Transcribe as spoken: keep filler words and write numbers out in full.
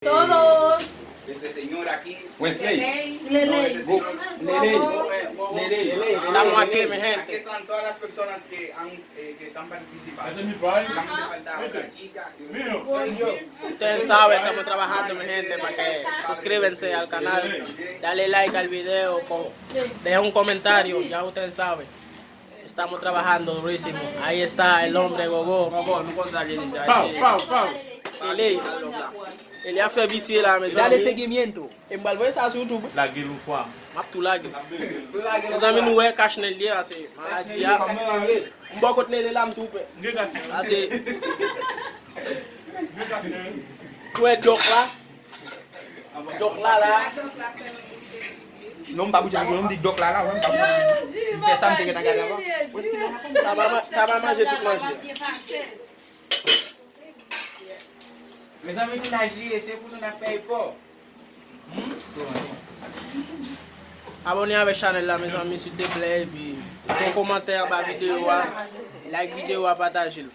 Todos. Este señor aquí. Wesley. Lele. Go. Lele. Lele. Estamos aquí, mi gente. Aquí están todas las personas que han, eh, que están participando. Este es mi país. Solamente faltaba otra chica. Mío. Ustedes saben, estamos trabajando, mi gente, para que suscríbanse al canal, dale like al video, co- dejen un comentario, ya ustedes saben. Estamos trabajando durísimo. Ahí está el hombre Gogo. Gogo, nou konn sa Lele sa. Pau, pau, pau. Lele, Lele a fè visye la, mezanmi. Dale seguimiento. E m pral voye sa sou YouTube. Lage l yon fwa. M ap tou lage. Mezanmi, nou wè kach nèg li a, se maladi a. M bò kot Lele la, m tou pè. M gen kach nèg. Sa se M gen kach nèg. Tou wè dòk la. Dòk la la. Non, m pa bouje nan non, m di dòk la la, wè, m pa bouje. M fè sa, m te gentan gade avan. Taba, taba manje tout manje. Mezanmi, tounaj li ye, se pou nou n ap fè efò. Abòne avèk chanèl la, mezanmi, silteplè, epi fè yon kòmantè anba videyo a. Like videyo a, pataje l.